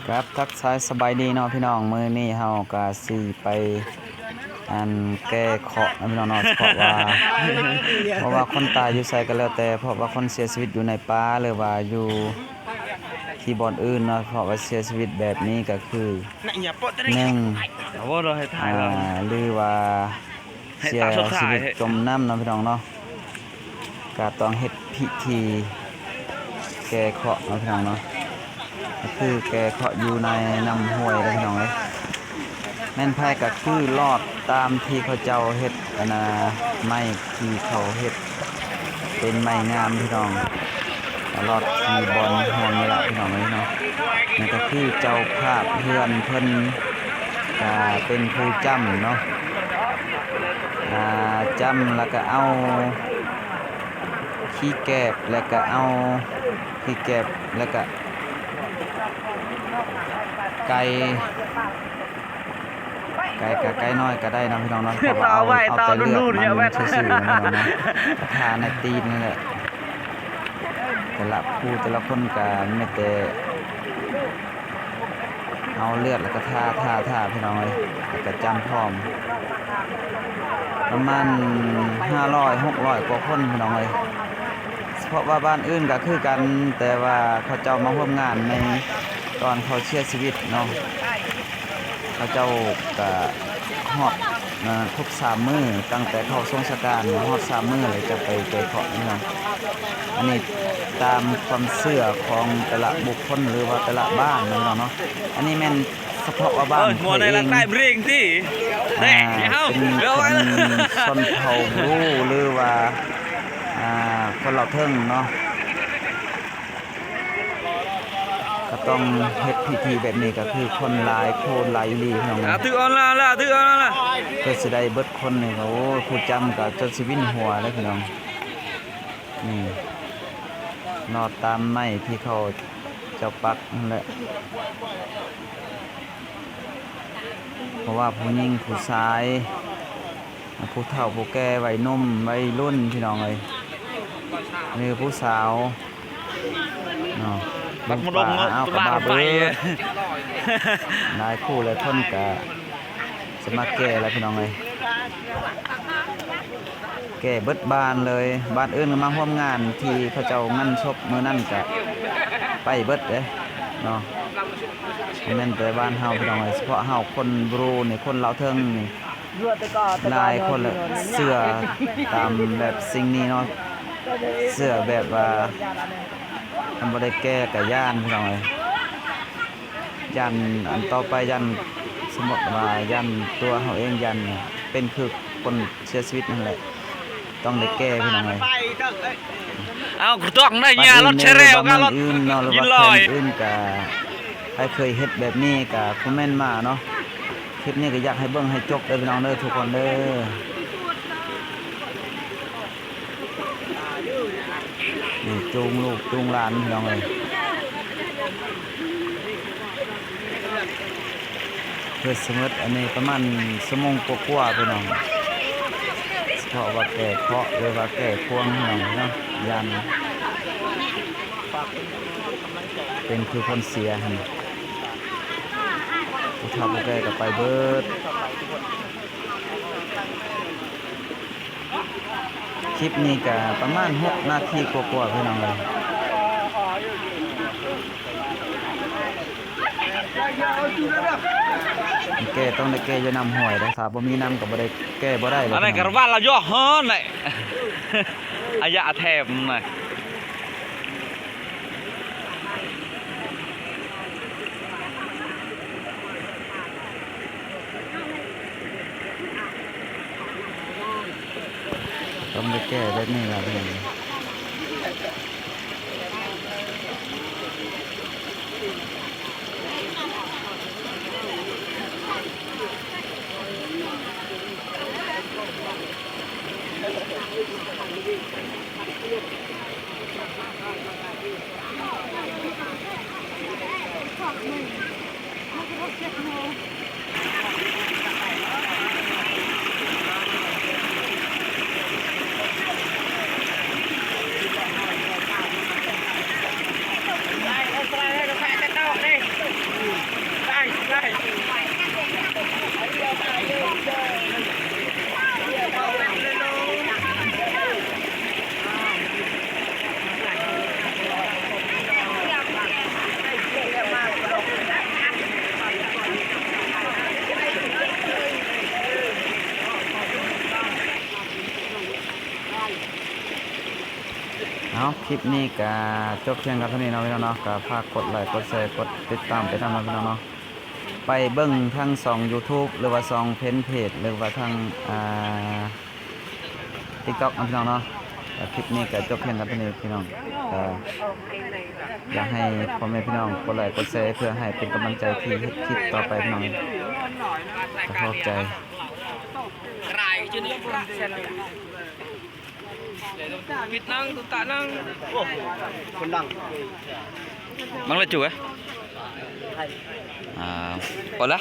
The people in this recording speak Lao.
ครับ ทักทายสบายดีเนาะพี่น้อง มื้อนี้เฮากะสิไป อัน แก้เคราะห์เนาะพี่น้องเนาะ เพราะว่า เพราะว่าคนตายอยู่ไสก็แล้วแต่ เพราะว่าคนเสียชีวิตอยู่ในป่า หรือว่าอยู่ที่บ่อนอื่นเนาะ เพราะว่าเสียชีวิตแบบนี้ก็คือ หนึ่ง อ่า หรือว่า เสียชีวิตจมน้ำเนาะพี่น้องเนาะ ก็ต้องเฮ็ดพิธีแก้เคราะห์เนาะพี่น้องเนาะ ก็คือแก้เคราะห์อยู่ในน้ำห้วยเด้อพี่น้องเอ้ย แม่นไผก็คือลอดตามที่เขาเจ้าเฮ็ด อันน่ะ ไม้ที่เขาเฮ็ดเป็นไม้งามพี่น้อง ลอดที่บ่อนแห่งนี้ล่ะพี่น้องเอ้ยเนาะ นี่ก็คือเจ้าภาพเฮือนเพิ่น อ่า เป็นผู้จ้ำเนาะ ອ່າ ຈ້ຳ ແລ້ວກະເອົາຂີ້ແກບ ແລ້ວກະເອົາຂີ້ແກບ ແລ້ວກະໄກ່ ໄກ່ກະໄກ່ນ້ອຍກະໄດ້ເນາະພີ່ນ້ອງເນາະ ເພາະວ່າເອົາ ເອົາແຕ່ເລືອດມັນຊື່ໆເນາະພີ່ນ້ອງເນາະ ທາໃນຕີນນັ້ນແຫຼະ ແຕ່ລະຜູ້ແຕ່ລະຄົນກະມີແຕ່ ເອົາເລືອດແລ້ວກໍທາ ທາ ທາ ພີ່ນ້ອງເອີຍ ແລ້ວກໍຈ້ຳພ້ອມ ປະມານຫ້າຮ້ອຍ ຫົກຮ້ອຍກວ່າຄົນ ພີ່ນ້ອງເອີຍ ສະເພາະວ່າບ້ານອື່ນກໍຄືກັນ ແຕ່ວ່າເຂົາເຈົ້າມາຮ່ວມງານໃນຕອນເຂົາເສຍຊີວິດເນາະ ເຂົາເຈົ້າກະຮອດ ອາ ຄົບສາມມື້ ຕັ້ງແຕ່ເຂົ້າສົງສະການຮອດສາມມື້ ແລ້ວຈະໄປແກ້ເຄາະພີ່ນ້ອງ ອັນນີ້ຕາມຄວາມເຊື່ອຂອງແຕ່ລະບຸກຄົນ ຫຼືວ່າແຕ່ລະບ້ານເນາະ ພີ່ນ້ອງເນາະ ອັນນີ້ແມ່ນສະເພາະວ່າບ້ານຂ້ອຍເອງ ອ່າ ເປັນຄົນຊົນເຜົ່າບຣູ ຫຼືວ່າ ອ່າ ຄົນລາວເທິງເນາະ ກໍຕ້ອງເຮັດພິທີແບບນີ້ ກໍຄືຄົນຫຼາຍ ໂຄນຫຼາຍອີ່ຫຼີພີ່ນ້ອງ ອາ ຖືກເອົາລະ ລະ ຖືກເອົາລະ ລະ ເພື່ອຊິໄດ້ເບິດຄົນນີ້ ໂອ້ ຜູ້ຈ້ຳກໍຈົນຊິວິນຫົວເລີຍພີ່ນ້ອງ ນີ້ ລອດຕາມໄມ້ທີ່ເຂົາເຈົ້າປັກຫັ້ນແຫຼະ ບໍ່ວ່າຜູ້ຍິງຜູ້ຊາຍ ຜູ້ເຖົ້າຜູ້ແກ່ ໄວໜຸ່ມໄວລຸ້ນ ພີ່ນ້ອງເອີຍ ຫຼືຜູ້ສາວເນາະ ລຸງປ້າອາອາວກະມາເບິດ ຫຼາຍຄູ່ຫຼາຍຄົນກະຈະມາແກ້ລະພີ່ນ້ອງເອີຍ ແກ້ເບິດບ້ານເລີຍ ບ້ານອື່ນກະມາຮ່ວມງານທີ່ເຂົາເຈົ້າງານສົບມື້ນັ້ນກະໄປເບິດເດ້ເນາະ ບໍ່ແມ່ນແຕ່ບ້ານເຮົາພີ່ນ້ອງເອີຍ ສະເພາະເຮົາຄົນບຣູນີ້ ຄົນລາວເທິງນີ້ ຫຼາຍຄົນລະເຊື່ອຕາມແບບສິ່ງນີ້ເນາະ ເຊື່ອແບບວ່າຄັນບໍ່ໄດ້ແກ້ກະຢ້ານພີ່ນ້ອງເອີຍ ຢ້ານອັນຕໍ່ໄປ ຢ້ານ ສົມມຸດວ່າຢ້ານຕົວເຮົາເອງ ຢ້ານເປັນຄືຄົນເສຍຊີວິດຫັ້ນແຫຼະ ຕ້ອງໄດ້ແກ້ພີ່ນ້ອງເອີຍ ເອົາ ຕ້ອງໄດ້ຍາລົດແຊແລວກັນ ລົດ ອື່ນເນາະ ຫຼືວ່າແຂວງອື່ນກະ ໃຜເຄີຍເຮັດແບບນີ້ກະຄອມເມັນມາເນາະ ຄລິບນີ້ກໍຢາກໃຫ້ເບິ່ງໃຫ້ຈົບເດີພີ່ນ້ອງເດີ ທຸກຄົນເດີ ນີ້ຈູງລູກຈູງຫຼານພີ່ນ້ອງເອີຍ ເຮັດສະເໝິດອັນນີ້ປະມານຊົ່ວໂມງກວ່າໆ ພີ່ນ້ອງ ສະເພາະວ່າແກ້ເຄາະ ຫຼືວ່າແກ້ພວງພີ່ນ້ອງເນາະ ຢ້ານ ເປັນຄືຄົນເສຍຫັ້ນ ຜູ້ເຖົ້າຜູ້ແກ່ກໍໄປເບິດ ຄລິບນີ້ກະປະມານຫົກນາທີກວ່າໆ ພີ່ນ້ອງເອີຍ ແກ້ຕ້ອງໄດ້ແກ້ຢູ່ນ້ຳຫ້ວຍເດ້ ຖ້າບໍ່ມີນ້ຳກໍບໍ່ໄດ້ແກ້ບໍ່ໄດ້ ອັນນັ້ນກະວັນລະຢໍ້ເຮີນແຫຼະ ອາຍະແຖມນະ. ຕ້ອງໄດ້ແກ້ແບບນີ້ລະພີ່ນ້ອງ. ຄລິບນີ້ກະຈົບພຽງກັນເທົ່ານີ້ເນາະພີ່ນ້ອງເນາະ ກະຝາກກົດໄລກົດແຊກົດຕິດຕາມໄປນຳເນາະພີ່ນ້ອງເນາະ ໄປເບິ່ງທັງຊ່ອງຢູທູບ ຫຼືວ່າຊ່ອງເຟນເພຈ ຫຼືວ່າທາງ ອ່າ ຕິກຕັອກເນາະພີ່ນ້ອງເນາະ ກະຄລິບນີ້ກະຈົບພຽງກັນເທົ່ານີ້ພີ່ນ້ອງ ກະຢາກໃຫ້ພໍ່ແມ່ພີ່ນ້ອງກົດໄລກົດແຊ ເພື່ອໃຫ້ເປັນກຳລັງໃຈທີ່ເຮັດຄລິບຕໍ່ໄປພີ່ນ້ອງ ກະຂອບໃຈ. ມັນລະຈຸເອີຍ ອ່າ ໂອລາ.